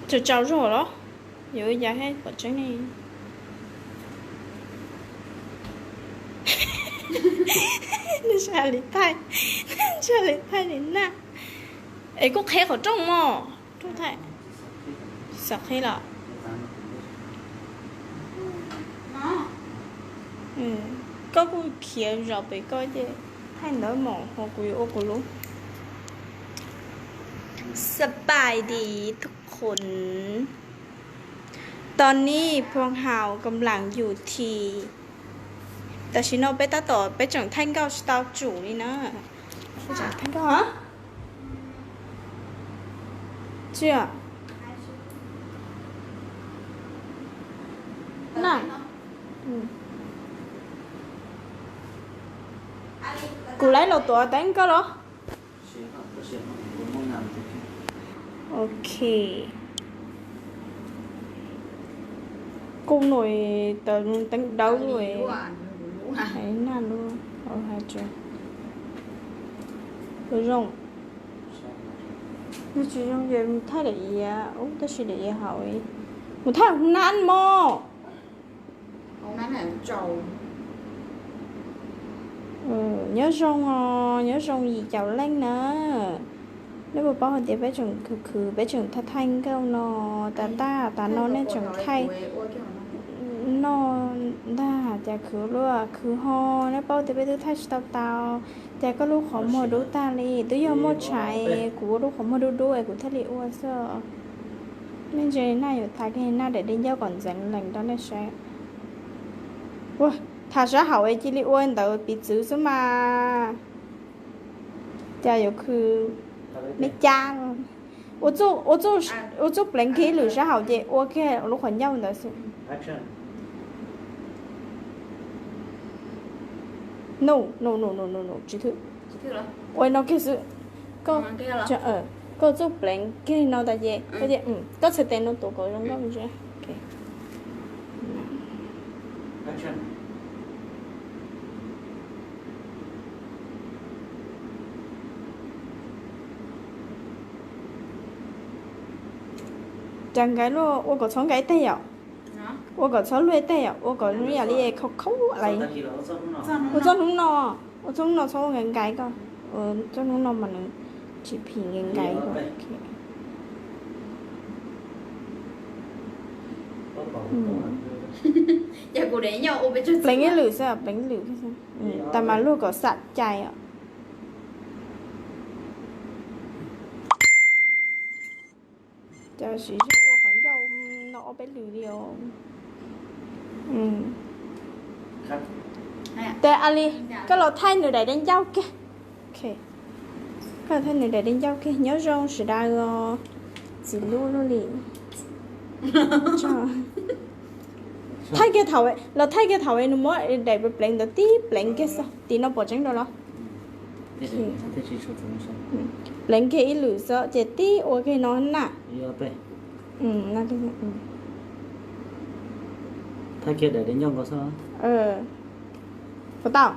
Tsaus tsaus zog los? Yuav ua cas thiab, pom tseeb ne. Nej saib li thaij, nej saib li thaij li na. Es kuj qheb qhov rooj mog, rooj thaij. Xav qheb los? Koj kuj khiav zov pem koj ces thaij ntawd mog, ho kuv yuav ua kuv lub. สบายดีทุกคน ตอนนี้พวกเรากำลังอยู่ที่ tam sim no peb tab tom, peb tseem thaij nkauj tsis tau tsum li na. Peb tseem thaij nkauj hab. Tsis, na, kuv laib los tuav teeb koj los. Ok. Kuj nws tawm teeb dawb luaj. Hais naj luaj, hais tsuas zoo. Yog tsis zoo ces mus thaij daim iav, tab sis daim iav hauv, mus thaij hauv nab mog. Nyob zoo os, nyob zoo yim caum leej na. Nej puas paub hais tias peb tseem khwv khwv, peb tseem thaij thaij nkauj no, tas tag tas no nej tseem thaij noj ntag, cas khwv luaj khwv ho. Nej paub tias peb twb thaij tsis tau tau, cas koj lub qhov muag dub tag li. Twb yog muaj tshais, kuv ua lub qhov muag dub dub es kuv thiaj li ua xwb. Nej ntsia na, yuav thaij kiag na daim dej ncauj kom ntxeev lees rau nej saib. Ua, tham sab hauv es cia li ua ntawd piv txwv xwb mas. Cas yuav khwv me cas. Ua txuj pleev kiag ib lwm sab hauv ces ua kiag lub qhov ncauj ntawd xwb. Num num num num num num tsis thwm. Ua no kiag xwb. Koj, koj txuj pleev kiag no tas ces koj txhais tes no tuav kom zoo nkauj ntsia. Cas nkaiv luaj, ua kom txhob nkaiv teg yom. Ua kom txhob luaj teg yom, ua kom zoo yam li khau khau lawm. Ua txoj hnub no, ua txoj hnub no txhob ua nkaiv nkaiv koj. Ua txoj hnub no mas nws tsis phim nkaiv nkaiv koj. Pleev ib lwm xwb, pleev ib lwm xwb. Tas mas luag kom xam cai os. Cas siv zog ua qhov ncauj no ob peb lwm li os. Tes Ali, koj los thaij nws daim dej ncauj kiag. Koj los thaij nws daim dej ncauj kiag, nyob zoo sawv daws os. Txiv lub lub li. Thaij kiag thaum, los thaij kiag thaum nws muab daim pleev ntawd tib pleev kiag xwb, tim no pom tseeb rau los. Pleev kiag ib lwm xwb ces tib ua kiag no na. Puas tau?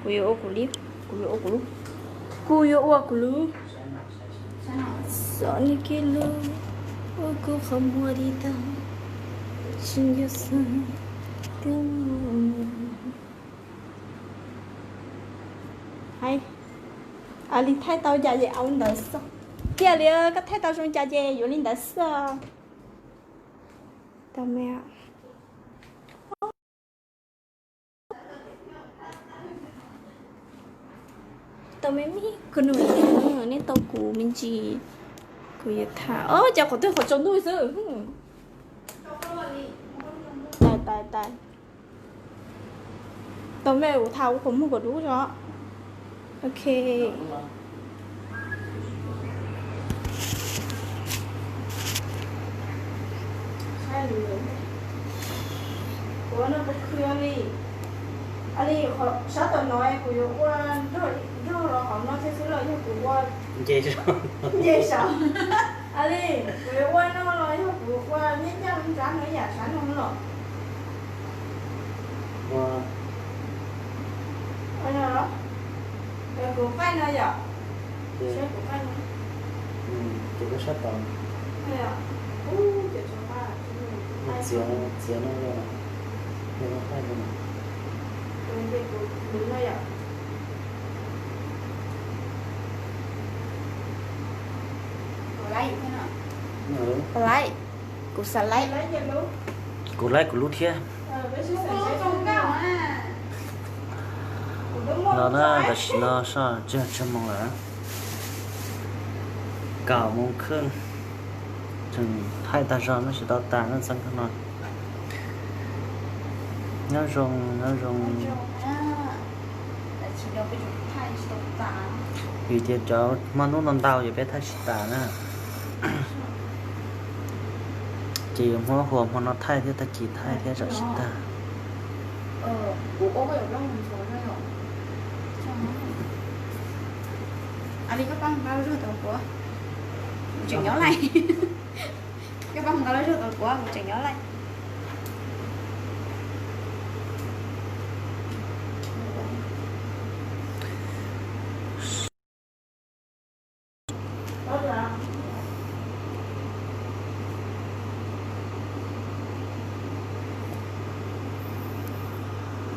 Kuv yuav ua kuv li, kuv yuav ua kuv lub, kuv yuav ua kuv lub. Xov ni kiag lub, ua kuv qhov muag li tau, tsis yog xwb. Hais, li thaij tau cas ces au ntawd xwb. Tiag li, koj thaij tau zoo cas ces yuav li ntawd xwb. Tau me, tau me me, kuv nug nej tau kuv me ntsis, kuv yuav tham. Cas qhov twg qhov tsaus ntuj xwb. Tais tais tais. Tau me, kuv tham ua qhov muag kom dub tso. Ok. Ua no puas khw li? Li sab tom no kuv yuav ua nrog los qhov no thiab xwb los yog kuv ua nce saum? Li kuv yuav ua no los yog kuv ua nyob ncaj nrab no yam sab no los? Kuv qaij no yom? Sab kuv qaij no. Ces koj sab tod. Txiav, txiav no, no qaij no. Kuv laij, kuv xav laij. Kuv laij kuv lub thiab. Los na, tam sim no soj tsawg tsawg moos lawm? Kaum moos kheej. Tseem thaij tag zog no tsis tau tas no txog no. Nyob zoo, nyob zoo. Vim tias cov hmo hnub ntau ntau ces peb thaij tsis tas na. Ces yuav muab hua hmo no thaij thiab tag kis thaij thiab tsam tsis tag. Tseem nyob laj, koj pab mus nqa laj zog tau kuv, kuv tseem nyob laj.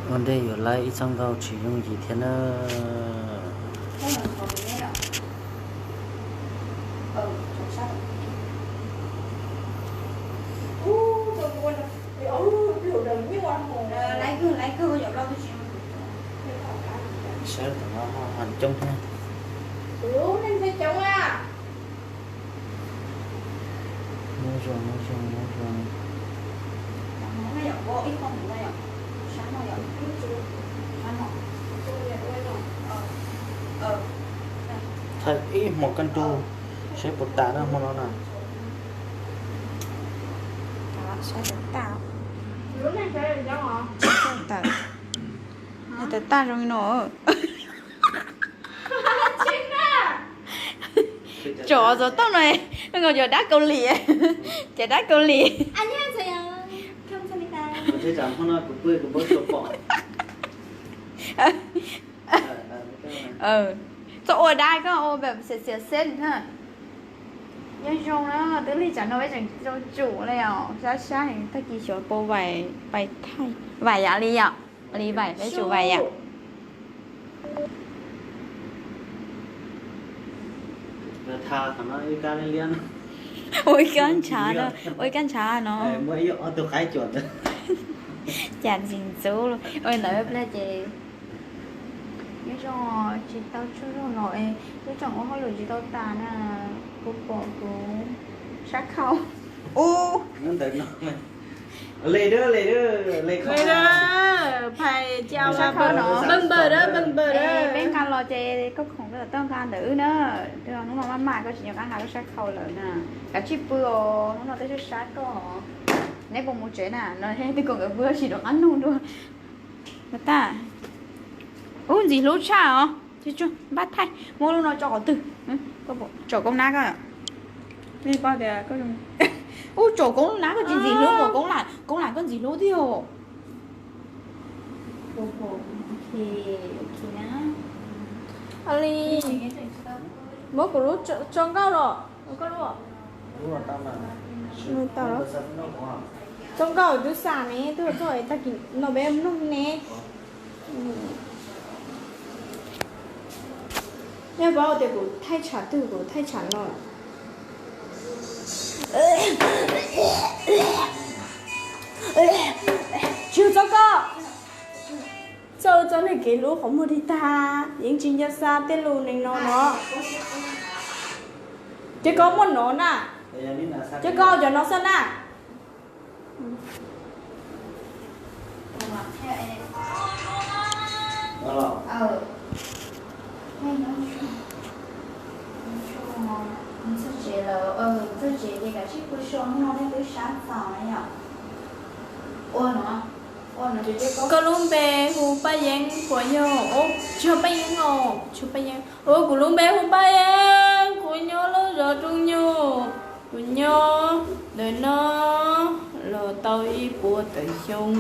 Ua ntej yuav laij ib txoj nkauj tsis yooj yim thiab na. Saib tom no ho coob thiab. Nyob zoo, nyob zoo, nyob zoo. Thaij ib hmo kaj ntug, saib puas tas na hmo no na. Tawm, tawm tag zoo li no. Tsom xov tooj no, zoo nkaus cov dab Kaus Lim, cov dab Kaus Lim. Txhob ua dab, koj ua npam xiav xiav xeb na. Nyob zoo na, twb lig tsam no peb tseem zoo tsum li os, sab sab heev, tag kis xyov puas vais, vais thaij, vais yav li yom, li vais peb tsum vais yam. Ua ib kab ntshav, ua ib kab ntshav no. Cas ntxim ntxub li ntawd pliag ces. Nyob zoo, tsis tau tsaug zog los es nyob tsoom ua hauj lwm tsis tau tas na, kuv pom kuv sab khau. Ub, le, phais cas sab khau no, npawg npawg, peb nqa los ces koj khoom koj tau nqa ntawm wb na. Hnub no maj maj koj tsis nco qab nqa koj sab khau lawm na. Kav tsij pw os, hnub no tej sab sab koj. Neb puas mus tsev na? No twb kom nkawd pw tsis rov qab nug dua. Tag. Ub, ntxim hlub tshaj os. Npaj thaij, muab lub no tso qhov twg? Tsom koob nab koj. Ub, tsom koob nab koj tsis ntxim hlub, koob lam, koob lam koj ntxim hlub tiag. Li, muab kuv lub tso nkauj los. Tso nkauj twb xa ne, twb txog tag kis no peb mloog ne. Yog paub tias kuv thaij tshav twg, kuv thaij tshav no. Tsis txog koj. Txoj, txoj niag kev hlub qhov muag dig tag, yeej tsis nco xa tej lus neeg no no. Ces koj muaj no na, ces koj cov no xwb na. Txog tsev lawm, txog tsev ces kav tsij pw so, hnub no nej twb sab txaus na yom. Ua no. Koj lub npe hu Paj Yeeb puas yog? Tsis yog Paj Yeeb os, tsis yog Paj Yeeb. Kuv lub npe hu Paj Yeeb, kuv nyob lub zos Rooj Nyug, kuv nyob ntawm no los tau ib puas tawm xyoo.